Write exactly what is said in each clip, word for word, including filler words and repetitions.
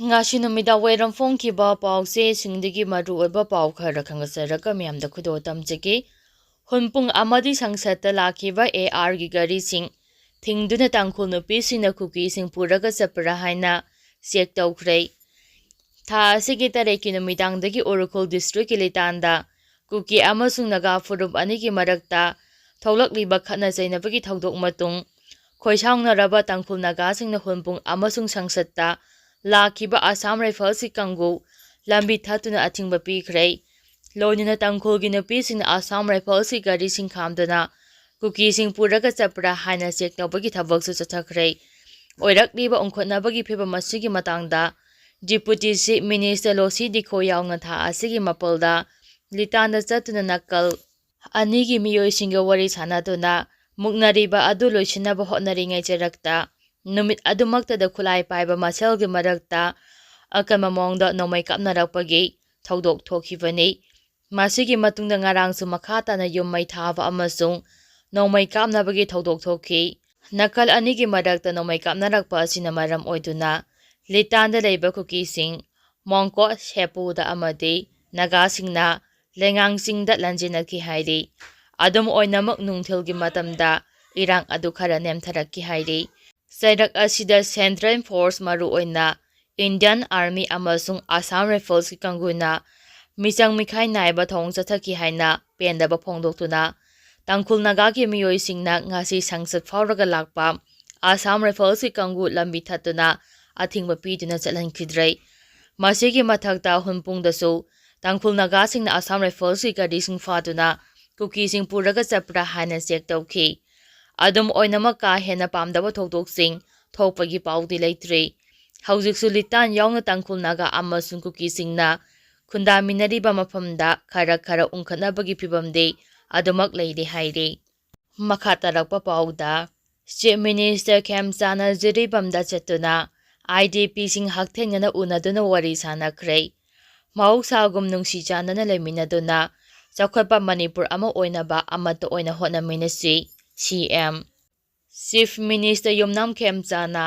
ꯉꯁꯤ ꯅꯨꯃꯤꯗꯥꯡ ꯋꯥꯏꯔꯝ ꯐꯣꯡꯈꯤꯕ ꯄꯥꯎꯆꯦꯁꯤꯡꯗꯒꯤ ꯃꯔꯨꯑꯣꯏꯕ ꯄꯥꯎ ꯈꯔ ꯈꯪꯖꯔꯒ ꯃꯌꯥꯝꯗ ꯈꯨꯗꯣꯜ ꯇꯝꯖꯒꯦ꯫ ꯍꯨꯟꯄꯨꯡ ꯑꯃꯗꯤ ꯁꯪꯁꯠꯇ ꯂꯥꯛꯈꯤꯕ ꯑꯦ ꯑꯥꯔꯒꯤ ꯒꯥꯔꯤꯁꯤꯡ ꯊꯤꯡꯗꯨꯅ ꯇꯥꯡꯈꯨꯜ ꯅꯨꯄꯤꯁꯤꯡꯅ ꯀꯨꯀꯤꯁꯤꯡ ꯄꯨꯔꯒ ꯆꯠꯄ꯭ꯔꯥ ꯍꯥꯏꯅ ꯆꯦꯛ ꯇꯧꯈ꯭ꯔꯦ꯫ ꯊꯥ ꯑꯁꯤꯒꯤ ꯇꯔꯦꯠꯀꯤ ꯅꯨꯃꯤꯗꯥꯡꯗꯒꯤ ꯎꯔꯈꯨꯜ ꯗꯤꯁꯇ꯭ꯔꯤꯛꯀꯤ ꯂꯤꯇꯥꯟꯗ ꯀꯨꯀꯤ ꯑꯃꯁꯨꯡ ꯅꯥꯒꯥ ꯐꯨꯔꯨꯞ ꯑꯅꯤꯒꯤ ꯃꯔꯛꯇ ꯊꯣꯛꯂꯛꯂꯤꯕ ꯈꯠꯅ ꯆꯩꯅꯕꯒꯤ ꯊꯧꯗꯣꯛ ꯃꯇꯨꯡ ꯈꯣꯏꯁꯥꯎꯅꯔꯕ ꯇꯥꯡꯈꯨꯜ ꯅꯥꯒꯥꯁꯤꯡꯅ ꯍꯨꯟꯄꯨꯡ ꯑꯃꯁꯨꯡ ꯁꯪꯁꯠꯇ ꯂꯥꯛꯈꯤꯕ ꯑꯁꯥꯝ ꯔꯥꯏꯐꯜꯁꯀꯤ ꯀꯥꯡꯕꯨ ꯂꯝꯕꯤ ꯊꯠꯇꯨꯅ ꯑꯊꯤꯡꯕ ꯄꯤꯈ꯭ꯔꯦ꯫ ꯂꯣꯏꯅꯅ ꯇꯥꯡꯈꯨꯜꯒꯤ ꯅꯨꯄꯤꯁꯤꯡꯅ ꯑꯁꯥꯝ ꯔꯥꯏꯐꯜꯁꯀꯤ ꯒꯥꯔꯤꯁꯤꯡ ꯈꯥꯝꯗꯨꯅ ꯀꯨꯀꯤꯁꯤꯡ ꯄꯨꯔꯒ ꯆꯠꯄ꯭ꯔꯥ ꯍꯥꯏꯅ ꯆꯦꯛ ꯇꯧꯕꯒꯤ ꯊꯕꯛꯁꯨ ꯆꯠꯊꯈ꯭ꯔꯦ꯫ ꯑꯣꯏꯔꯛꯂꯤꯕ ꯎꯪꯈꯠꯅꯕꯒꯤ ꯐꯤꯕꯝ ꯑꯁꯤꯒꯤ ꯃꯇꯥꯡꯗ ꯗꯤꯄꯨꯇꯤ ꯆꯤꯐ ꯃꯤꯅꯤꯁꯇꯔ ꯂꯣꯁꯤ ꯗꯤꯈꯣ ꯌꯥꯎꯅ ꯊꯥ ꯑꯁꯤꯒꯤ ꯃꯥꯄꯜꯗ ꯂꯤꯇꯥꯟꯗ ꯆꯠꯇꯨꯅ ꯅꯥꯀꯜ ꯑꯅꯤꯒꯤ ꯃꯤꯑꯣꯏꯁꯤꯡꯒ ꯋꯥꯔꯤ ꯁꯥꯟꯅꯗꯨꯅ ꯃꯨꯛꯅꯔꯤꯕ ꯑꯗꯨ ꯂꯣꯏꯁꯤꯟꯅꯕ ꯍꯣꯠꯅꯔꯤꯉꯩ ꯆꯔꯛꯇ ꯅꯨꯃꯤꯠ ꯑꯗꯨꯃꯛꯇꯗ ꯈꯨꯠꯂꯥꯏ ꯄꯥꯏꯕ ꯃꯁꯦꯜꯒꯤ ꯃꯔꯛꯇ ꯑꯀꯟꯕ ꯃꯑꯣꯡꯗ ꯅꯣꯡꯃꯩ ꯀꯥꯞꯅꯔꯛꯄꯒꯤ ꯊꯧꯗꯣꯛ ꯊꯣꯛꯈꯤꯕꯅꯤ꯫ ꯃꯁꯤꯒꯤ ꯃꯇꯨꯡꯗ ꯉꯔꯥꯡꯁꯨ ꯃꯈꯥ ꯇꯥꯅ ꯌꯨꯝ ꯃꯩ ꯊꯥꯕ ꯑꯃꯁꯨꯡ ꯅꯣꯡꯃꯩ ꯀꯥꯞꯅꯕꯒꯤ ꯊꯧꯗꯣꯛ ꯊꯣꯛꯈꯤ꯫ ꯅꯥꯀꯜ ꯑꯅꯤꯒꯤ ꯃꯔꯛꯇ ꯅꯣꯡꯃꯩ ꯀꯥꯞꯅꯔꯛꯄ ꯑꯁꯤꯅ ꯃꯔꯝ ꯑꯣꯏꯗꯨꯅ ꯂꯤꯇꯥꯟꯗ ꯂꯩꯕ ꯀꯨꯀꯤꯁꯤꯡ ꯃꯣꯡꯀꯣ ꯁꯦꯄꯨꯗ ꯑꯃꯗꯤ ꯅꯥꯒꯥꯁꯤꯡꯅ ꯂꯩꯉꯥꯡ ꯆꯤꯡꯗ ꯂꯥꯟꯖꯦꯟꯅꯈꯤ ꯍꯥꯏꯔꯤ꯫ ꯑꯗꯨꯝ ꯑꯣꯏꯅꯃꯛ ꯅꯨꯡꯊꯤꯜꯒꯤ ꯃꯇꯝꯗ ꯏꯔꯥꯡ ꯑꯗꯨ ꯈꯔ ꯅꯦꯝꯊꯔꯛꯈꯤ ꯍꯥꯏꯔꯤ꯫ ꯆꯩꯔꯛ ꯑꯁꯤꯗ ꯁꯦꯟꯇ꯭ꯔꯦꯜ ꯐꯣꯔꯁ, ꯃꯔꯨꯑꯣꯏꯅ ꯏꯟꯗꯤꯌꯟ ꯑꯥꯔꯃꯤ ꯑꯃꯁꯨꯡ ꯑꯁꯥꯝ ꯔꯥꯏꯐꯜꯁꯀꯤ ꯀꯥꯡꯕꯨꯅ ꯃꯤꯆꯪ ꯃꯤꯈꯥꯏ ꯅꯥꯏꯕ ꯊꯧꯑꯣꯡ ꯆꯠꯊꯈꯤ ꯍꯥꯏꯅ ꯄꯦꯟꯗꯕ ꯐꯣꯡꯗꯣꯛꯇꯨꯅ ꯇꯥꯡꯈꯨꯜ ꯅꯥꯒꯥꯒꯤ ꯃꯤꯑꯣꯏꯁꯤꯡꯅ ꯉꯁꯤ ꯁꯪꯁꯠ ꯐꯥꯎꯔꯒ ꯂꯥꯛꯄ ꯑꯁꯥꯝ ꯔꯥꯏꯐꯜꯁꯀꯤ ꯀꯥꯡꯕꯨ ꯂꯝꯕꯤ ꯊꯠꯇꯨꯅ ꯑꯊꯤꯡꯕ ꯄꯤꯗꯨꯅ ꯆꯠꯍꯟꯈꯤꯗ꯭ꯔꯦ꯫ ꯃꯁꯤꯒꯤ ꯃꯊꯛꯇ ꯍꯨꯟꯄꯨꯡꯗꯁꯨ ꯇꯥꯡꯈꯨꯜ ꯅꯥꯒꯥꯁꯤꯡꯅ ꯑꯁꯥꯝ ꯔꯥꯏꯐꯜꯁꯀꯤ ꯒꯥꯔꯤꯁꯤꯡ ꯐꯥꯗꯨꯅ ꯀꯨꯀꯤꯁꯤꯡ ꯄꯨꯔꯒ ꯆꯠꯄ꯭ꯔꯥ ꯍꯥꯏꯅ ꯆꯦꯛ ꯇꯧꯈꯤ꯫ ꯑꯗꯨꯝ ꯑꯣꯏꯅꯃꯛ ꯀꯥ ꯍꯦꯟꯅ ꯄꯥꯝꯗꯕ ꯊꯧꯗꯣꯛꯁꯤꯡ ꯊꯣꯛꯄꯒꯤ ꯄꯥꯎꯗꯤ ꯂꯩꯇ꯭ꯔꯤ꯫ ꯍꯧꯖꯤꯛꯁꯨ ꯂꯤꯇꯥꯟ ꯌꯥꯎꯅ ꯇꯥꯡꯈꯨꯜ ꯅꯥꯒꯥ ꯑꯃꯁꯨꯡ ꯀꯨꯀꯤꯁꯤꯡꯅ ꯈꯨꯟꯗꯥꯃꯤꯟꯅꯔꯤꯕ ꯃꯐꯝꯗ ꯈꯔ ꯈꯔ ꯎꯪꯈꯠꯅꯕꯒꯤ ꯐꯤꯕꯝꯗꯤ ꯑꯗꯨꯃꯛ ꯂꯩꯔꯤ ꯍꯥꯏꯔꯤ꯫ ꯃꯈꯥ ꯇꯥꯔꯛꯄ ꯄꯥꯎꯗ, ꯆꯤꯐ ꯃꯤꯅꯤꯁꯇꯔ ꯈꯦꯝꯆꯥꯟꯅ ꯖꯤꯔꯤꯕꯥꯝꯗ ꯆꯠꯇꯨꯅ ꯑꯥꯏ ꯗꯤ ꯄꯤꯁꯤꯡ ꯍꯛꯊꯦꯡꯅꯅ ꯎꯅꯗꯨꯅ ꯋꯥꯔꯤ ꯁꯥꯟꯅꯈ꯭ꯔꯦ꯫ ꯃꯍꯧꯁꯥꯒꯨꯝ ꯅꯨꯡꯁꯤ ꯆꯥꯟꯅꯅ ꯂꯩꯃꯤꯟꯅꯗꯨꯅ ꯆꯥꯎꯈꯠꯄ ꯃꯅꯤꯄꯨꯔ ꯑꯃ ꯑꯣꯏꯅꯕ ꯑꯃꯠꯇ ꯑꯣꯏꯅ ꯍꯣꯠꯅꯃꯤꯟꯅꯁꯤ, ꯁꯤ ꯑꯦꯝ꯫ ꯆꯤꯐ ꯃꯤꯅꯤꯁꯇꯔ ꯌꯨꯝꯅꯥꯝ ꯈꯦꯝꯆꯥꯟꯅ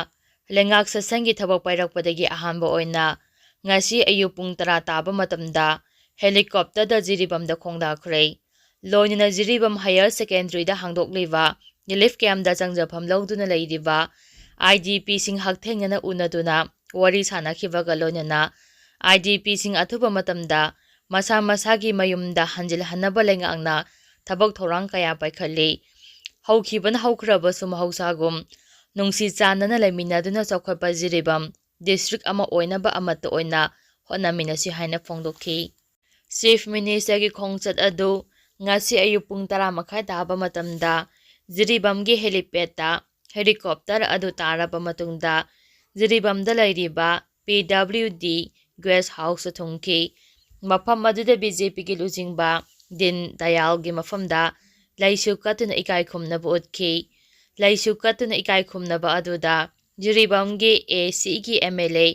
ꯂꯩꯉꯥꯛ ꯁꯦꯁꯟꯒꯤ ꯊꯕꯛ ꯄꯥꯏꯔꯛꯄꯗꯒꯤ ꯑꯍꯥꯟꯕ ꯑꯣꯏꯅ ꯉꯁꯤ ꯑꯌꯨꯛ ꯄꯨꯡ ꯇꯔꯥ ꯇꯥꯕ ꯃꯇꯝꯗ ꯍꯦꯂꯤꯀꯣꯞꯇꯔꯗ ꯖꯤꯔꯤꯕꯥꯝꯗ ꯈꯣꯡꯗꯥꯈ꯭ꯔꯦ꯫ ꯂꯣꯏꯅꯅ ꯖꯤꯔꯤꯕꯥꯝ ꯍꯥꯌꯔ ꯁꯦꯀꯦꯟꯗꯔꯤꯗ ꯍꯥꯡꯗꯣꯛꯂꯤꯕ ꯔꯤꯂꯤꯐ ꯀꯦꯝꯞꯇ ꯆꯪꯖꯐꯝ ꯂꯧꯗꯨꯅ ꯂꯩꯔꯤꯕ ꯑꯥꯏ ꯗꯤ ꯄꯤꯁꯤꯡ ꯍꯛꯊꯦꯡꯅꯅ ꯎꯅꯗꯨꯅ ꯋꯥꯔꯤ ꯁꯥꯅꯈꯤꯕꯒ ꯂꯣꯏꯅꯅ ꯑꯥꯏ ꯗꯤ ꯄꯤꯁꯤꯡ ꯑꯊꯨꯕ ꯃꯇꯝꯗ ꯃꯁꯥ ꯃꯁꯥꯒꯤ ꯃꯌꯨꯝꯗ ꯍꯟꯖꯤꯜꯍꯟꯅꯕ ꯂꯩꯉꯥꯛꯅ ꯊꯕꯛ ꯊꯧꯔꯥꯡ ꯀꯌꯥ ꯄꯥꯏꯈꯠꯂꯤ꯫ ꯍꯧꯈꯤꯕꯅ ꯍꯧꯈ꯭ꯔꯕꯁꯨ ꯃꯍꯧꯁꯥꯒꯨꯝ ꯅꯨꯡꯁꯤ ꯆꯥꯟꯅꯅ ꯂꯩꯃꯤꯟꯅꯗꯨꯅ ꯆꯥꯎꯈꯠꯄ ꯖꯤꯔꯤꯕꯥꯝ ꯗꯤꯁꯇ꯭ꯔꯤꯛ ꯑꯃ ꯑꯣꯏꯅꯕ ꯑꯃꯠꯇ ꯑꯣꯏꯅ ꯍꯣꯠꯅꯃꯤꯟꯅꯁꯤ ꯍꯥꯏꯅ ꯐꯣꯡꯗꯣꯛꯈꯤ꯫ ꯆꯤꯐ ꯃꯤꯅꯤꯁꯇꯔꯒꯤ ꯈꯣꯡꯆꯠ ꯑꯗꯨ ꯉꯁꯤ ꯑꯌꯨꯛ ꯄꯨꯡ ꯇꯔꯥ ꯃꯈꯥꯏ ꯇꯥꯕ ꯃꯇꯝꯗ ꯖꯤꯔꯤꯕꯥꯝꯒꯤ ꯍꯦꯂꯤꯄꯦꯗꯇ ꯍꯦꯂꯤꯀꯣꯞꯇꯔ ꯑꯗꯨ ꯇꯥꯔꯕ ꯃꯇꯨꯡꯗ ꯖꯤꯔꯤꯕꯥꯝꯗ ꯂꯩꯔꯤꯕ ꯄꯤ ꯗꯕ꯭ꯂꯤꯎ ꯗꯤ ꯒꯦꯁ ꯍꯥꯎꯁꯇ ꯊꯨꯡꯈꯤ꯫ ꯃꯐꯝ ꯑꯗꯨꯗ ꯕꯤ ꯖꯦ ꯄꯤꯒꯤ ꯂꯨꯆꯤꯡꯕ ꯗꯤꯟ ꯗꯌꯥꯜꯒꯤ ꯃꯐꯝꯗ ꯂꯩꯁꯨ ꯀꯠꯇꯨꯅ ꯏꯀꯥꯏ ꯈꯨꯝꯅꯕ ꯎꯠꯈꯤ꯫ ꯂꯩꯁꯨ ꯀꯠꯇꯨꯅ ꯏꯀꯥꯏ ꯈꯨꯝꯅꯕ ꯑꯗꯨꯗ ꯖꯤꯔꯤꯕꯥꯝꯒꯤ ꯑꯦ ꯁꯤꯒꯤ M L A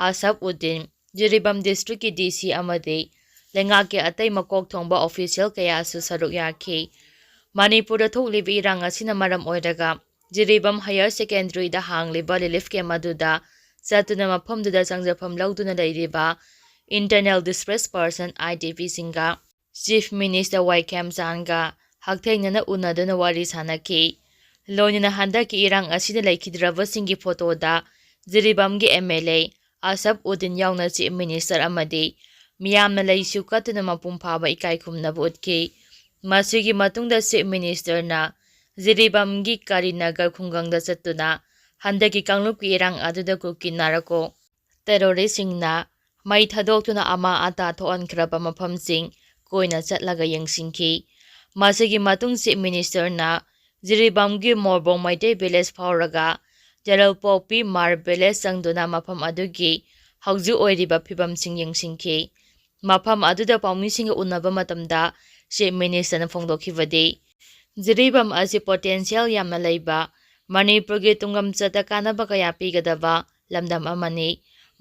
Asaf Uddin, Jiribam ꯗꯤꯁꯇ꯭ꯔꯤꯛꯀꯤ ꯗꯤ ꯁꯤ ꯑꯃꯗꯤ ꯂꯩꯉꯥꯛꯀꯤ ꯑꯇꯩ ꯃꯀꯣꯛ ꯊꯣꯡꯕ ꯑꯣꯐꯤꯁꯤꯌꯦꯜ ꯀꯌꯥꯁꯨ ꯁꯔꯨꯛ ꯌꯥꯈꯤ꯫ ꯃꯅꯤꯄꯨꯔꯗ ꯊꯣꯛꯂꯤꯕ ꯏꯔꯥꯡ ꯑꯁꯤꯅ ꯃꯔꯝ ꯑꯣꯏꯔꯒ ꯖꯤꯔꯤꯕꯥꯝ ꯍꯥꯌꯔ ꯁꯦꯀꯦꯟꯗꯔꯤꯗ ꯍꯥꯡꯂꯤꯕ ꯔꯤꯂꯤꯐ ꯀꯦꯝꯞ ꯑꯗꯨꯗ ꯆꯠꯇꯨꯅ ꯃꯐꯝꯗꯨꯗ ꯆꯪꯖꯐꯝ ꯂꯧꯗꯨꯅ ꯂꯩꯔꯤꯕ internal displaced person, I D ꯄꯤꯁꯤꯡꯒ ꯆꯤꯐ ꯃꯤꯅꯤꯁꯇꯔ ꯋꯥꯏ ꯈꯦꯝꯆꯥꯟꯒ ꯍꯛꯊꯦꯡꯅꯅ ꯎꯅꯗꯨꯅ ꯋꯥꯔꯤ ꯁꯥꯅꯈꯤ꯫ ꯂꯣꯏꯅꯅ ꯍꯟꯗꯛꯀꯤ ꯏꯔꯥꯡ ꯑꯁꯤꯗ ꯂꯩꯈꯤꯗ꯭ꯔꯕꯁꯤꯡꯒꯤ ꯐꯣꯇꯣꯗ ꯖꯤꯔꯤꯕꯥꯝꯒꯤ M L A Asaf Uddin ꯌꯥꯎꯅ ꯆꯤꯐ ꯃꯤꯅꯤꯁꯇꯔ ꯑꯃꯗꯤ ꯃꯤꯌꯥꯝꯅ ꯂꯩꯁꯨ ꯀꯠꯇꯨꯅ ꯃꯄꯨꯡ ꯐꯥꯕ ꯏꯀꯥꯏ ꯈꯨꯝꯅꯕ ꯎꯠꯈꯤ꯫ ꯃꯁꯤꯒꯤ ꯃꯇꯨꯡꯗ ꯆꯤꯐ ꯃꯤꯅꯤꯁꯇꯔꯅ ꯖꯤꯔꯤꯕꯥꯝꯒꯤ ꯀꯔꯤꯅꯒꯔ ꯈꯨꯡꯒꯪꯗ ꯆꯠꯇꯨꯅ ꯍꯟꯗꯛꯀꯤ ꯀꯥꯡꯂꯨꯞꯀꯤ ꯏꯔꯥꯡ ꯑꯗꯨꯗ ꯀꯨꯀꯤ ꯅꯥꯔꯀꯣ ꯇꯦꯔꯣꯔꯤꯁꯁꯤꯡꯅ ꯃꯩ ꯊꯥꯗꯣꯛꯇꯨꯅ ꯑꯃꯥ ꯑꯇꯥ ꯊꯣꯛꯍꯟꯈ꯭ꯔꯕ ꯃꯐꯝꯁꯤꯡ ꯀꯣꯏꯅ ꯆꯠꯂꯒ ꯌꯦꯡꯁꯤꯟꯈꯤ꯫ ꯃꯁꯤꯒꯤ ꯃꯇꯨꯡ ꯆꯤꯐ ꯃꯤꯅꯤꯁꯇꯔꯅ ꯖꯤꯔꯤꯕꯥꯝꯒꯤ ꯃꯣꯔꯕꯣꯡ ꯃꯩꯇꯩ ꯚꯤꯂꯦꯖ ꯐꯥꯎꯔꯒ ꯌꯥꯏꯔꯜꯄꯣꯛꯄꯤ ꯃꯥꯔ ꯚꯤꯂꯦꯖ ꯆꯪꯗꯨꯅ ꯃꯐꯝ ꯑꯗꯨꯒꯤ ꯍꯧꯖꯤꯛ ꯑꯣꯏꯔꯤꯕ ꯐꯤꯕꯝꯁꯤꯡ ꯌꯦꯡꯁꯤꯟꯈꯤ꯫ ꯃꯐꯝ ꯑꯗꯨꯗ ꯄꯥꯎꯃꯤꯁꯤꯡꯒ ꯎꯅꯕ ꯃꯇꯝꯗ ꯆꯤꯐ ꯃꯤꯅꯤꯁꯇꯔꯅ ꯐꯣꯡꯗꯣꯛꯈꯤꯕꯗꯤ, ꯖꯤꯔꯤꯕꯥꯝ ꯑꯁꯤ ꯄꯣꯇꯦꯟꯁꯤꯌꯦꯜ ꯌꯥꯝꯅ ꯂꯩꯕ, ꯃꯅꯤꯄꯨꯔꯒꯤ ꯇꯨꯡꯂꯝꯆꯠꯇ ꯀꯥꯟꯅꯕ ꯀꯌꯥ ꯄꯤꯒꯗꯕ ꯂꯝꯗꯝ ꯑꯃꯅꯤ꯫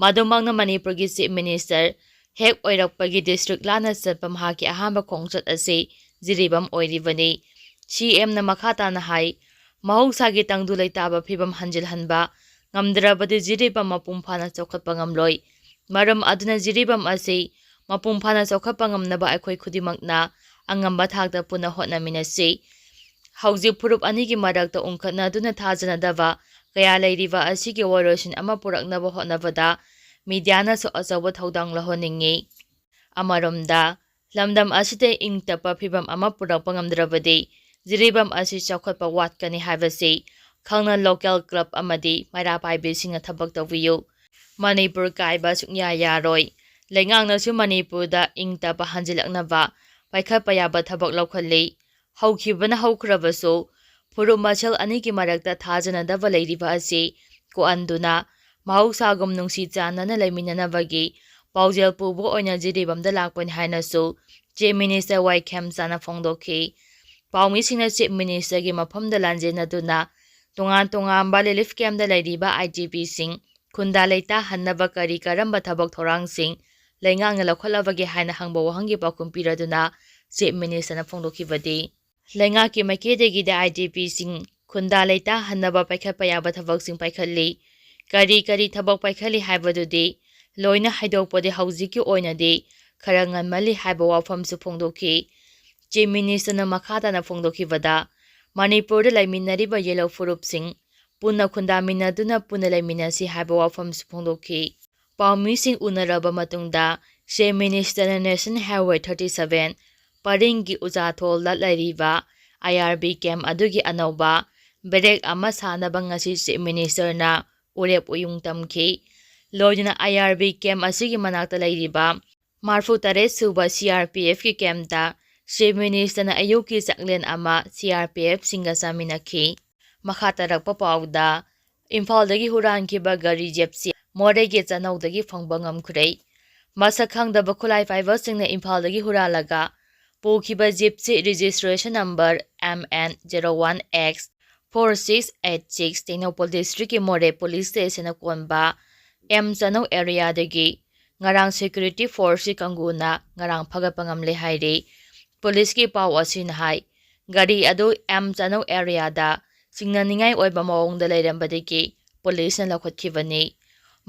ꯃꯗꯨꯃꯛꯅ ꯃꯅꯤꯄꯨꯔꯒꯤ ꯆꯤꯐ ꯃꯤꯅꯤꯁꯇꯔ ꯍꯦꯛ ꯑꯣꯏꯔꯛꯄꯒꯤ ꯗꯤꯁꯇ꯭ꯔꯤꯛ ꯂꯥꯟꯅ ꯆꯠꯄ ꯃꯍꯥꯛꯀꯤ ꯑꯍꯥꯟꯕ ꯈꯣꯡꯆꯠ ꯑꯁꯤ ꯖꯤꯔꯤꯕꯥꯝ ꯑꯣꯏꯔꯤꯕꯅꯤ꯫ ꯁꯤ ꯑꯦꯝꯅ ꯃꯈꯥ ꯇꯥꯅ ꯍꯥꯏ, ꯃꯍꯧꯁꯥꯒꯤ ꯇꯪꯗꯨ ꯂꯩꯇꯥꯕ ꯐꯤꯕꯝ ꯍꯟꯖꯤꯜꯍꯟꯕ ꯉꯝꯗ꯭ꯔꯕꯗꯤ ꯖꯤꯔꯤꯕꯥꯝ ꯃꯄꯨꯡ ꯐꯥꯅ ꯆꯥꯎꯈꯠꯄ ꯉꯝꯂꯣꯏ꯫ ꯃꯔꯝ ꯑꯗꯨꯅ ꯖꯤꯔꯤꯕꯥꯝ ꯑꯁꯤ ꯃꯄꯨꯡ ꯐꯥꯅ ꯆꯥꯎꯈꯠꯄ ꯉꯝꯅꯕ ꯑꯩꯈꯣꯏ ꯈꯨꯗꯤꯡꯃꯛꯅ ꯑꯉꯝꯕ ꯊꯥꯛꯇ ꯄꯨꯟꯅ ꯍꯣꯠꯅꯃꯤꯟꯅꯁꯤ꯫ ꯍꯧꯖꯤꯛ ꯐꯨꯔꯨꯞ ꯑꯅꯤꯒꯤ ꯃꯔꯛꯇ ꯎꯪꯈꯠꯅꯗꯨꯅ ꯊꯥꯖꯅꯗꯕ ꯀꯌꯥ ꯂꯩꯔꯤꯕ ꯑꯁꯤꯒꯤ ꯋꯥꯔꯣꯏꯁꯤꯟ ꯑꯃ ꯄꯨꯔꯛꯅꯕ ꯍꯣꯠꯅꯕꯗ ꯃꯤꯗꯤꯌꯥꯅꯁꯨ ꯑꯆꯧꯕ ꯊꯧꯗꯥꯡ ꯂꯧꯍꯟꯅꯤꯡꯏ꯫ ꯑꯃꯔꯣꯝꯗ, ꯂꯝꯗꯝ ꯑꯁꯤꯗ ꯏꯪ ꯇꯞꯄ ꯐꯤꯕꯝ ꯑꯃ ꯄꯨꯔꯛꯄ ꯉꯝꯗ꯭ꯔꯕꯗꯤ ꯖꯤꯔꯤꯕꯥꯝ ꯑꯁꯤ ꯆꯥꯎꯈꯠꯄ ꯋꯥꯠꯀꯅꯤ ꯍꯥꯏꯕꯁꯤ ꯈꯪꯅ ꯂꯣꯀꯦꯜ ꯀ꯭ꯂꯕ ꯑꯃꯗꯤ ꯃꯩꯔꯥ ꯄꯥꯏꯕꯤꯁꯤꯡꯅ ꯊꯕꯛ ꯇꯧꯕꯤꯌꯨ꯫ ꯃꯅꯤꯄꯨꯔ ꯀꯥꯏꯕ ꯁꯨꯡꯌꯥ ꯌꯥꯔꯣꯏ꯫ ꯂꯩꯉꯥꯛꯅꯁꯨ ꯃꯅꯤꯄꯨꯔꯗ ꯏꯪ ꯇꯞꯄ ꯍꯟꯖꯤꯜꯂꯛꯅꯕ ꯄꯥꯏꯈꯠꯄ ꯌꯥꯕ ꯊꯕꯛ ꯂꯧꯈꯠꯂꯤ꯫ ꯍꯧꯈꯤꯕꯅ ꯍꯧꯈ꯭ꯔꯕꯁꯨ, ꯐꯨꯔꯨꯞ ꯃꯁꯦꯜ ꯑꯅꯤꯒꯤ ꯃꯔꯛꯇ ꯊꯥꯖꯅꯗꯕ ꯂꯩꯔꯤꯕ ꯑꯁꯤ ꯀꯣꯛꯍꯟꯗꯨꯅ ꯃꯍꯧꯁꯥꯒꯨꯝ ꯅꯨꯡꯁꯤ ꯆꯥꯟꯅꯅ ꯂꯩꯃꯤꯟꯅꯅꯕꯒꯤ ꯄꯥꯎꯖꯦꯜ ꯄꯨꯕ ꯑꯣꯏꯅ ꯖꯤꯔꯤꯕꯥꯝꯗ ꯂꯥꯛꯄꯅꯤ ꯍꯥꯏꯅꯁꯨ ꯆꯤꯐ ꯃꯤꯅꯤꯁꯇꯔ ꯋꯥꯏ ꯈꯦꯝꯆꯥꯅ ꯐꯣꯡꯗꯣꯛꯈꯤ꯫ ꯄꯥꯎꯃꯤꯁꯤꯡꯅ ꯆꯤꯐ ꯃꯤꯅꯤꯁꯇꯔꯒꯤ ꯃꯐꯝꯗ ꯂꯥꯟꯖꯦꯟꯅꯗꯨꯅ ꯇꯣꯉꯥꯟ ꯇꯣꯉꯥꯟꯕ ꯔꯤꯂꯤꯐ ꯀꯦꯝꯞꯇ ꯂꯩꯔꯤꯕ ꯑꯥꯏ ꯗꯤ ꯄꯤꯁꯤꯡ ꯈꯨꯟꯗꯥ ꯂꯩꯇꯥꯍꯟꯅꯕ ꯀꯔꯤ ꯀꯔꯝꯕ ꯊꯕꯛ ꯊꯧꯔꯥꯡꯁꯤꯡ ꯂꯩꯉꯥꯛꯅ ꯂꯧꯈꯠꯂꯕꯒꯦ ꯍꯥꯏꯅ ꯍꯪꯕ ꯋꯥꯍꯪꯒꯤ ꯄꯥꯎꯈꯨꯝ ꯄꯤꯔꯗꯨꯅ ꯆꯤꯐ ꯃꯤꯅꯤꯁꯇꯔꯅ ꯐꯣꯡꯗꯣꯛꯈꯤꯕꯗꯤ, ꯂꯩꯉꯥꯛꯀꯤ ꯃꯥꯏꯀꯩꯗꯒꯤꯗꯤ ꯑꯥꯏ ꯗꯤ ꯄꯤꯁꯤꯡ ꯈꯨꯟꯗꯥ ꯂꯩꯇꯥꯍꯟꯅꯕ ꯄꯥꯏꯈꯠꯄ ꯌꯥꯕ ꯊꯕꯛꯁꯤꯡ ꯄꯥꯏꯈꯠꯂꯤ꯫ ꯀꯔꯤ ꯀꯔꯤ ꯊꯕꯛ ꯄꯥꯏꯈꯠꯂꯤ ꯍꯥꯏꯕꯗꯨꯗꯤ ꯂꯣꯏꯅ ꯍꯥꯏꯗꯣꯛꯄꯗꯤ ꯍꯧꯖꯤꯛꯀꯤ ꯑꯣꯏꯅꯗꯤ ꯈꯔ ꯉꯟꯃꯜꯂꯤ ꯍꯥꯏꯕ ꯋꯥꯐꯝꯁꯨ ꯐꯣꯡꯗꯣꯛꯈꯤ꯫ ꯆꯤꯐ ꯃꯤꯅꯤꯁꯇꯔꯅ ꯃꯈꯥ ꯇꯥꯅ ꯐꯣꯡꯗꯣꯛꯈꯤꯕꯗ, ꯃꯅꯤꯄꯨꯔꯗ ꯂꯩꯃꯤꯟꯅꯔꯤꯕ ꯌꯦꯜꯍꯧ ꯐꯨꯔꯨꯞꯁꯤꯡ ꯄꯨꯟꯅ ꯈꯨꯟꯗꯥꯃꯤꯟꯅꯗꯨꯅ ꯄꯨꯟꯅ ꯂꯩꯃꯤꯟꯅꯁꯤ ꯍꯥꯏꯕ ꯋꯥꯐꯝꯁꯨ ꯐꯣꯡꯗꯣꯛꯈꯤ꯫ ꯄꯥꯎꯃꯤꯁꯤꯡ ꯎꯅꯔꯕ ꯃꯇꯨꯡꯗ ꯆꯤꯐ ꯃꯤꯅꯤꯁꯇꯔꯅ ꯅꯦꯁꯅꯦꯜ ꯍꯥꯏꯋꯦ ꯊꯥꯔꯇꯤ ꯁꯚꯦꯟ ꯄꯔꯤꯡꯒꯤ ꯎꯖꯥꯊꯣꯜꯗ ꯂꯩꯔꯤꯕ ꯑꯥꯏ ꯑꯥꯔ ꯕꯤ ꯀꯦꯝꯞ ꯑꯗꯨꯒꯤ ꯑꯅꯧꯕ ꯕꯦꯔꯦꯛ ꯑꯃ ꯁꯥꯅꯕ ꯉꯁꯤ ꯆꯤꯐ ꯃꯤꯅꯤꯁꯇꯔꯅ ꯎꯔꯦꯞ ꯎꯌꯨꯡ ꯇꯝꯈꯤ꯫ ꯂꯣꯏꯅꯅ ꯑꯥꯏ ꯑꯥꯔ ꯕꯤ ꯀꯦꯝꯞ ꯑꯁꯤꯒꯤ ꯃꯅꯥꯛꯇ ꯂꯩꯔꯤꯕ ꯃꯔꯐꯨ ꯇꯔꯦꯠ ꯁꯨꯕ ꯁꯤ ꯑꯥꯔ ꯄꯤ ꯑꯦꯐꯀꯤ ꯀꯦꯝꯞꯇ ꯆꯤꯐ ꯃꯤꯅꯤꯁꯇꯔꯅ ꯑꯌꯨꯛꯀꯤ ꯆꯥꯛꯂꯦꯟ ꯑꯃ ꯁꯤ ꯑꯥꯔ ꯄꯤ ꯑꯦꯐꯁꯤꯡꯒ ꯆꯥꯃꯤꯟꯅꯈꯤ꯫ ꯃꯈꯥ ꯇꯥꯔꯛꯄ ꯄꯥꯎꯗ, ꯏꯝꯐꯥꯜꯗꯒꯤ ꯍꯨꯔꯥꯟꯈꯤꯕ ꯒꯥꯔꯤ ꯖꯤꯞꯁꯤ ꯃꯣꯔꯦꯒꯤ ꯆꯥꯅꯧꯗꯒꯤ ꯐꯪꯕ ꯉꯝꯈ꯭ꯔꯦ꯫ ꯃꯁꯛ ꯈꯪꯗꯕ ꯈꯨꯠꯂꯥꯏ ꯄꯥꯏꯕꯁꯤꯡꯅ ꯏꯝꯐꯥꯜꯗꯒꯤ ꯍꯨꯔꯥꯜꯂꯒ ꯄꯨꯈꯤꯕ gypsy registration number M N zero one X four six eight six, Tengnoupal ꯗꯤꯁꯇ꯭ꯔꯤꯛꯀꯤ ꯃꯣꯔꯦ ꯄꯨꯂꯤꯁ ꯁ꯭ꯇꯦꯁꯟꯅ ꯀꯣꯟꯕ ꯑꯦꯝ ꯆꯥꯅꯧ ꯑꯦꯔꯤꯌꯥꯗꯒꯤ ꯉꯔꯥꯡ ꯁꯦꯀ꯭ꯌꯨꯔꯤꯇꯤ ꯐꯣꯔꯁꯀꯤ ꯀꯥꯡꯕꯨꯅ ꯉꯔꯥꯡ ꯐꯒꯠꯄ ꯉꯝꯂꯦ ꯍꯥꯏꯔꯤ꯫ ꯄꯨꯂꯤꯁꯀꯤ ꯄꯥꯎ ꯑꯁꯤꯅ ꯍꯥꯏ, ꯒꯥꯔꯤ ꯑꯗꯨ ꯑꯦꯝ ꯆꯥꯅꯧ ꯑꯦꯔꯤꯌꯥꯗ ꯆꯤꯡꯅꯅꯤꯡꯉꯥꯏ ꯑꯣꯏꯕ ꯃꯑꯣꯡꯗ ꯂꯩꯔꯝꯕꯗꯒꯤ ꯄꯨꯂꯤꯁꯅ ꯂꯧꯈꯠꯈꯤꯕꯅꯤ꯫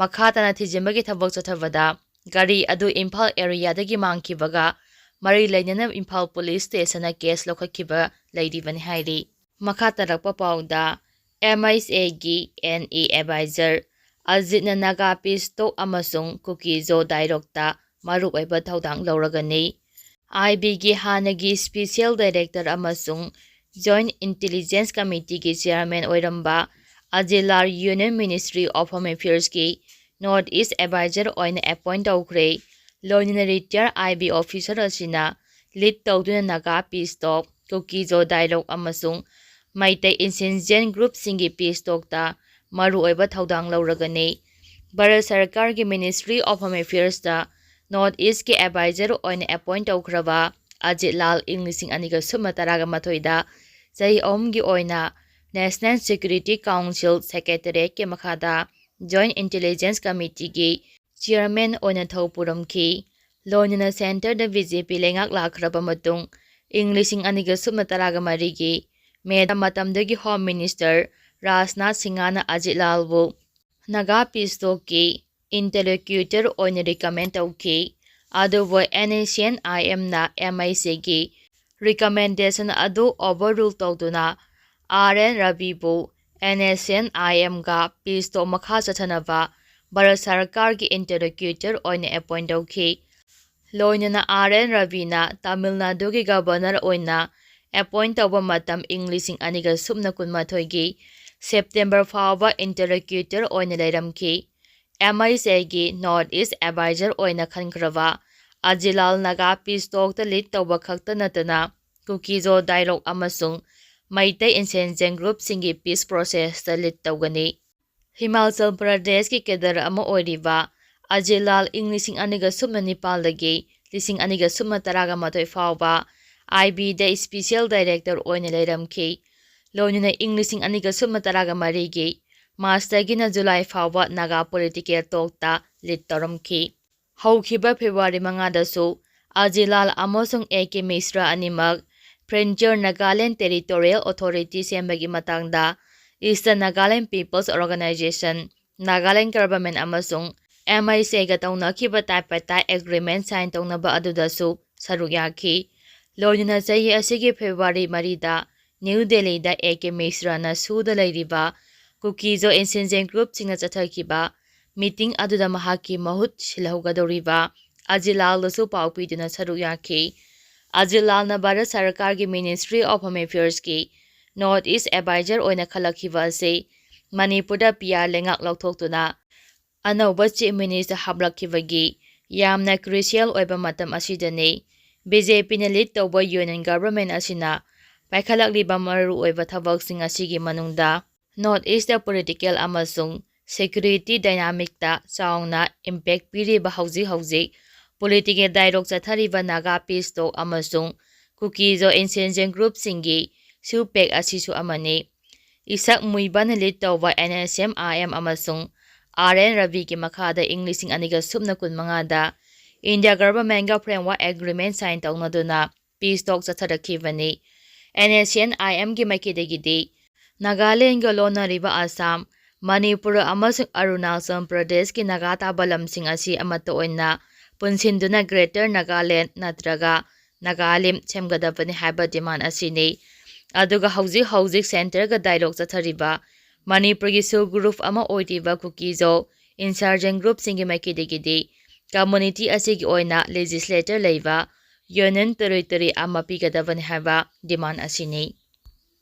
ꯃꯈꯥ ꯇꯥꯅ ꯊꯤꯖꯤꯟꯕꯒꯤ ꯊꯕꯛ ꯆꯠꯊꯕꯗ ꯒꯥꯔꯤ ꯑꯗꯨ ꯏꯝꯐꯥꯜ ꯑꯦꯔꯤꯌꯥꯗꯒꯤ ꯃꯥꯡꯈꯤꯕꯒ ꯃꯔꯤ ꯂꯩꯅꯅ ꯏꯝꯐꯥꯜ ꯄꯨꯂꯤꯁ ꯁ꯭ꯇꯦꯁꯟꯅ ꯀꯦꯁ ꯂꯧꯈꯠꯈꯤꯕ ꯂꯩꯔꯤꯕꯅꯤ ꯍꯥꯏꯔꯤ꯫ ꯃꯈꯥ ꯇꯥꯔꯛꯄ ꯄꯥꯎꯗ, ꯑꯦꯝ ꯑꯩꯁ ꯑꯦꯒꯤ ꯑꯦꯟ ꯏ ꯑꯦꯗꯚꯥꯏꯖꯔ ꯑꯖꯤꯠꯅ ꯅꯥꯒꯥ ꯄꯤꯁ ꯇꯣꯛ ꯑꯃꯁꯨꯡ ꯀꯨꯀꯤ ꯖꯣ ꯗꯥꯏꯂꯣꯛꯇ ꯃꯔꯨꯑꯣꯏꯕ ꯊꯧꯗꯥꯡ ꯂꯧꯔꯒꯅꯤ꯫ ꯑꯥꯏ ꯕꯤꯒꯤ ꯍꯥꯟꯅꯒꯤ ꯁ꯭ꯄꯤꯁꯦꯜ ꯗꯥꯏꯔꯦꯛꯇꯔ ꯑꯃꯁꯨꯡ ꯖꯣꯏꯟꯠ ꯏꯟꯇꯦꯂꯤꯖꯦꯟꯁ ꯀꯃꯤꯇꯤꯒꯤ ꯆꯤꯌꯔꯃꯦꯟ ꯑꯣꯏꯔꯝꯕ ꯑꯖꯤꯠꯂꯥꯜ ꯌꯨꯅꯤꯌꯟ ꯃꯤꯅꯤꯁꯇ꯭ꯔꯤ ꯑꯣꯐ ꯍꯣꯝ ꯑꯦꯐꯤꯌꯔꯁꯀꯤ ꯅꯣꯔꯠ ꯏꯁ ꯑꯦꯗꯚꯥꯏꯖꯔ ꯑꯣꯏꯅ ꯑꯦꯄꯣꯏꯟꯠ ꯇꯧꯈ꯭ꯔꯦ꯫ ꯂꯣꯏꯅꯅ ꯔꯤꯇꯥꯌꯔ ꯑꯥꯏ ꯕꯤ ꯑꯣꯐꯤꯁꯔ ꯑꯁꯤꯅ ꯂꯤꯗ ꯇꯧꯗꯨꯅ ꯅꯥꯒꯥ ꯄꯤꯁ ꯇꯣꯛ, ꯀꯨꯀꯤ ꯖꯣ ꯗꯥꯏꯂꯣꯛ ꯑꯃꯁꯨꯡ ꯃꯩꯇꯩ ꯏꯟꯁꯔꯖꯦꯟꯠ ꯒ꯭ꯔꯨꯞꯁꯤꯡꯒꯤ ꯄꯤꯁ ꯇꯣꯛꯇ ꯃꯔꯨꯑꯣꯏꯕ ꯊꯧꯗꯥꯡ ꯂꯧꯔꯒꯅꯤ꯫ ꯚꯥꯔꯠ ꯁꯔꯀꯥꯔꯒꯤ ꯃꯤꯅꯤꯁꯇ꯭ꯔꯤ ꯑꯣꯐ ꯍꯣꯝ ꯑꯦꯐꯤꯌꯔꯁꯇ ꯅꯣꯔꯠ ꯏꯁꯀꯤ ꯑꯦꯗꯚꯥꯏꯖꯔ ꯑꯣꯏꯅ ꯑꯦꯄꯣꯏꯟꯠ ꯇꯧꯈ꯭ꯔꯕ ꯑꯖꯤꯠ ꯂꯥꯜ ꯏꯪ ꯂꯤꯁꯤꯡ ꯑꯅꯤꯒ ꯁꯨꯞꯅ ꯇꯔꯥꯒ ꯃꯥꯊꯣꯏꯗ ꯆꯍꯤ ꯑꯍꯨꯝꯒꯤ ꯑꯣꯏꯅ ꯅꯦꯁꯅꯦꯜ ꯁꯦꯀ꯭ꯌꯨꯔꯤꯇꯤ ꯀꯥꯎꯟꯁꯤꯜ ꯁꯦꯀ꯭ꯔꯦꯇꯔꯤꯌꯦꯠꯀꯤ ꯃꯈꯥꯗ ꯖꯣꯏꯟꯠ ꯏꯟꯇꯦꯂꯤꯖꯦꯟꯁ ꯀꯃꯤꯇꯤꯒꯤ ꯆꯤꯌꯔꯃꯦꯟ ꯑꯣꯏꯅ ꯊꯧ ꯄꯨꯔꯝꯈꯤ꯫ ꯂꯣꯏꯅꯅ ꯁꯦꯟꯇꯔꯗ ꯕꯤ ꯖꯦ ꯄꯤ ꯂꯩꯉꯥꯛ ꯂꯥꯛꯈ꯭ꯔꯕ ꯃꯇꯨꯡ ꯏꯪ ꯂꯤꯁꯤꯡ ꯑꯅꯤꯒ ꯁꯨꯞꯅ ꯇꯔꯥꯒ ꯃꯔꯤꯒꯤ ꯃꯦꯗ ꯃꯇꯝꯗꯨꯒꯤ ꯍꯣꯝ ꯃꯤꯅꯤꯁꯇꯔ ꯔꯥꯖꯅꯥꯊ ꯁꯤꯡꯍꯅ ꯑꯖꯤꯠ ꯂꯥꯜꯕꯨ ꯅꯥꯒꯥ ꯄꯤꯁ ꯇꯣꯛꯀꯤ ꯏꯟꯇꯔꯂꯣꯀ꯭ꯌꯨꯇꯔ ꯑꯣꯏꯅ ꯔꯤꯀꯃꯦꯟ ꯇꯧꯈꯤ꯫ ꯑꯗꯨꯕꯨ N S C N I M I ꯁꯤꯒꯤ ꯔꯤꯀꯃꯦꯟꯗꯦꯁꯟ ꯑꯗꯨ ꯑꯣꯚꯔꯔꯨꯜ ꯇꯧꯗꯨꯅ ꯑꯥꯔ ꯑꯦꯟ ꯔꯕꯤꯕꯨ ꯑꯦꯟ ꯑꯦꯁ ꯑꯦꯟ ꯑꯥꯏ ꯑꯦꯝꯒ ꯄꯤꯁ ꯇꯣꯛ ꯃꯈꯥ ꯆꯠꯊꯅꯕ ꯚꯥꯔꯠ ꯁꯔꯀꯥꯔꯒꯤ ꯏꯟꯇꯔꯂꯣꯀ꯭ꯌꯨꯇꯔ ꯑꯣꯏꯅ ꯑꯦꯄꯣꯏꯟꯠ ꯇꯧꯈꯤ꯫ ꯂꯣꯏꯅꯅ ꯑꯥꯔ ꯑꯦꯟ ꯔꯕꯤꯅ ꯇꯥꯃꯤꯜ ꯅꯥꯗꯨꯒꯤ ꯒꯕꯔꯅꯔ ꯑꯣꯏꯅ ꯑꯦꯄꯣꯏꯟꯠ ꯇꯧꯕ ꯃꯇꯝ ꯏꯪ ꯂꯤꯁꯤꯡ ꯑꯅꯤꯒ ꯁꯨꯞꯅ ꯀꯨꯟꯃꯥꯊꯣꯏꯒꯤ ꯁꯦꯞꯇꯦꯝꯕꯔ ꯐꯥꯎꯕ ꯏꯟꯇꯔꯂꯣꯀ꯭ꯌꯨꯇꯔ ꯑꯣꯏꯅ ꯂꯩꯔꯝꯈꯤ꯫ ꯑꯦꯝ ꯑꯥꯏ ꯁꯤꯒꯤ ꯅꯣꯔꯠ ꯏꯁ ꯑꯦꯗꯚꯥꯏꯖꯔ ꯑꯣꯏꯅ ꯈꯟꯈ꯭ꯔꯕ ꯑꯖꯤꯠ ꯂꯥꯜ ꯅꯥꯒꯥ ꯄꯤꯁ ꯇꯣꯛꯇ ꯂꯤꯗ ꯇꯧꯕ ꯈꯛꯇ ꯅꯠꯇꯅ ꯀꯨꯀꯤ ꯖꯣ ꯗꯥꯏꯂꯣꯛ ꯑꯃꯁꯨꯡ ꯃꯩꯇꯩ ꯏꯟꯁꯔꯖꯦꯟꯠ ꯒ꯭ꯔꯨꯞꯁꯤꯡꯒꯤ ꯄꯤꯁ ꯄ꯭ꯔꯣꯁꯦꯁꯇ ꯂꯤꯗ ꯇꯧꯒꯅꯤ꯫ ꯍꯤꯃꯥꯆꯜ ꯄ꯭ꯔꯗꯦꯁꯀꯤ ꯀꯦꯗꯔ ꯑꯃ ꯑꯣꯏꯔꯤꯕ ꯑꯖꯤꯠ ꯂꯥꯜ ꯏꯪ ꯂꯤꯁꯤꯡ ꯑꯅꯤꯒ ꯁꯨꯞꯅ ꯅꯤꯄꯥꯜꯗꯒꯤ ꯂꯤꯁꯤꯡ ꯑꯅꯤꯒ ꯁꯨꯞꯅ ꯇꯔꯥꯒ ꯃꯥꯊꯣꯏ ꯐꯥꯎꯕ ꯑꯥꯏ ꯕꯤꯗ ꯁ꯭ꯄꯤꯁꯦꯜ ꯗꯥꯏꯔꯦꯛꯇꯔ ꯑꯣꯏꯅ ꯂꯩꯔꯝꯈꯤ꯫ ꯂꯣꯏꯅꯅ ꯏꯪ ꯂꯤꯁꯤꯡ ꯑꯅꯤꯒ ꯁꯨꯞꯅ ꯇꯔꯥꯒ ꯃꯔꯤꯒꯤ ꯃꯥꯔꯆꯇꯒꯤꯅ ꯖꯨꯂꯥꯏ ꯐꯥꯎꯕ ꯅꯥꯒꯥ ꯄꯣꯂꯤꯇꯤꯀꯦꯜ ꯇꯣꯛꯇ ꯂꯤꯗ ꯇꯧꯔꯝꯈꯤ꯫ ꯍꯧꯈꯤꯕ ꯐꯦꯕ꯭ꯔꯨꯋꯥꯔꯤ ꯃꯉꯥꯗꯁꯨ ꯑꯖꯤꯠ ꯂꯥꯜ ꯑꯃꯁꯨꯡ ꯑꯦ ꯀꯦ ꯃꯤꯁ꯭ꯔꯥ ꯑꯅꯤꯃꯛ ꯐ꯭ꯔꯟꯇꯤꯌꯔ ꯅꯥꯒꯥꯂꯦꯟ ꯇꯦꯔꯤꯇꯣꯔꯤꯌꯦꯜ ꯑꯣꯊꯣꯔꯤꯇꯤ ꯁꯦꯝꯕꯒꯤ ꯃꯇꯥꯡꯗ Eastern Nagaland People's Organization, Nagaland Government ꯑꯃꯁꯨꯡ M I C ꯒ ꯇꯧꯅꯈꯤꯕ tripartite agreement sign ꯇꯧꯅꯕ ꯑꯗꯨꯗꯁꯨ ꯁꯔꯨꯛ ꯌꯥꯈꯤ꯫ ꯂꯣꯏꯅꯅ ꯆꯍꯤ ꯑꯁꯤꯒꯤ February ꯃꯔꯤꯗ New Delhiꯗ A K Mishraꯅ ꯁꯨꯗ ꯂꯩꯔꯤꯕ ꯀꯨꯀꯤꯖꯣ insurgent groupꯁꯤꯡꯅ ꯆꯠꯊꯈꯤꯕ meeting ꯑꯗꯨꯗ ꯃꯍꯥꯛꯀꯤ ꯃꯍꯨꯠ ꯁꯤꯜꯍꯧꯒꯗꯧꯔꯤꯕ ꯑꯖꯤꯠ ꯂꯥꯜꯗꯁꯨ ꯄꯥꯎ ꯄꯤꯗꯨꯅ ꯁꯔꯨꯛ ꯌꯥꯈꯤ꯫ ꯑꯖꯤꯠ ꯂꯥꯜꯅ ꯚꯥꯔꯠ ꯁꯔꯀꯥꯔꯒꯤ Ministry of Home Affairsꯀꯤ North East Advisor ꯑꯣꯏꯅ ꯈꯜꯂꯛꯈꯤꯕ ꯑꯁꯤ ꯃꯅꯤꯄꯨꯔꯗ P R ꯂꯩꯉꯥꯛ ꯂꯧꯊꯣꯛꯇꯨꯅ ꯑꯅꯧꯕ Chief Minister ꯍꯥꯞꯂꯛꯈꯤꯕꯒꯤ ꯌꯥꯝꯅ crucial ꯑꯣꯏꯕ ꯃꯇꯝ ꯑꯁꯤꯗꯅꯤ꯫ B J Pꯅ lead ꯇꯧꯕ Union Government ꯑꯁꯤꯅ ꯄꯥꯏꯈꯠꯂꯛꯂꯤꯕ ꯃꯔꯨꯑꯣꯏꯕ ꯊꯕꯛꯁꯤꯡ ꯑꯁꯤꯒꯤ ꯃꯅꯨꯡꯗ North Eastꯇ political ꯑꯃꯁꯨꯡ security dynamicꯇ ꯆꯥꯎꯅ impact ꯄꯤꯔꯤꯕ ꯍꯧꯖꯤꯛ ꯍꯧꯖꯤꯛ political dialogue ꯆꯠꯊꯔꯤꯕ Naga peace talk ꯑꯃꯁꯨꯡ ꯀꯨꯀꯤꯖꯣ insurgent groupꯁꯤꯡꯒꯤ ꯁꯨ pact ꯑꯁꯤꯁꯨ ꯑꯃꯅꯤ꯫ ꯏꯁꯛ ꯃꯨꯏꯕꯅ lead ꯇꯧꯕ N S M I M ꯑꯃꯁꯨꯡ R N Raviꯒꯤ ꯃꯈꯥꯗ ꯏꯪ ꯂꯤꯁꯤꯡ ꯑꯅꯤꯒ ꯁꯨꯞꯅ ꯀꯨꯟꯃꯉꯥꯗ India Governmentꯒ framework agreement sign ꯇꯧꯅꯗꯨꯅ peace talk ꯆꯠꯊꯔꯛꯈꯤꯕꯅꯤ꯫ N S C N I Mꯒꯤ ꯃꯥꯏꯀꯩꯗꯒꯤꯗꯤ ꯅꯥꯒꯥꯂꯦꯟꯒ ꯂꯣꯟꯅꯔꯤꯕ Assam, Manipur ꯑꯃꯁꯨꯡ ꯑꯔꯨꯅꯥꯆꯜ ꯄ꯭ꯔꯗꯦꯁꯀꯤ ꯅꯥꯒꯥ ꯇꯥꯕ ꯂꯝꯁꯤꯡ ꯑꯁꯤ ꯑꯃꯠꯇ ꯑꯣꯏꯅ ꯄꯨꯟꯁꯤꯟꯗꯨꯅ Greater Nagaland ꯅꯠꯇ꯭ꯔꯒ ꯅꯥꯒꯥꯂꯦꯟ ꯁꯦꯝꯒꯗꯕꯅꯤ ꯍꯥꯏꯕ demand ꯑꯁꯤꯅꯤ꯫ ꯑꯗꯨꯒ ꯍꯧꯖꯤꯛ ꯍꯧꯖꯤꯛ centreꯒ dialogue ꯆꯠꯊꯔꯤꯕ ꯃꯅꯤꯄꯨꯔꯒꯤ sub group ꯑꯃ ꯑꯣꯏꯔꯤꯕ ꯀꯨꯀꯤꯖꯣ insurgent groupꯁꯤꯡꯒꯤ ꯃꯥꯏꯀꯩꯗꯒꯤꯗꯤ community ꯑꯁꯤꯒꯤ ꯑꯣꯏꯅ legislator ꯂꯩꯕ Union Territory ꯑꯃ ꯄꯤꯒꯗꯕꯅꯤ ꯍꯥꯏꯕ demand ꯑꯁꯤꯅꯤ꯫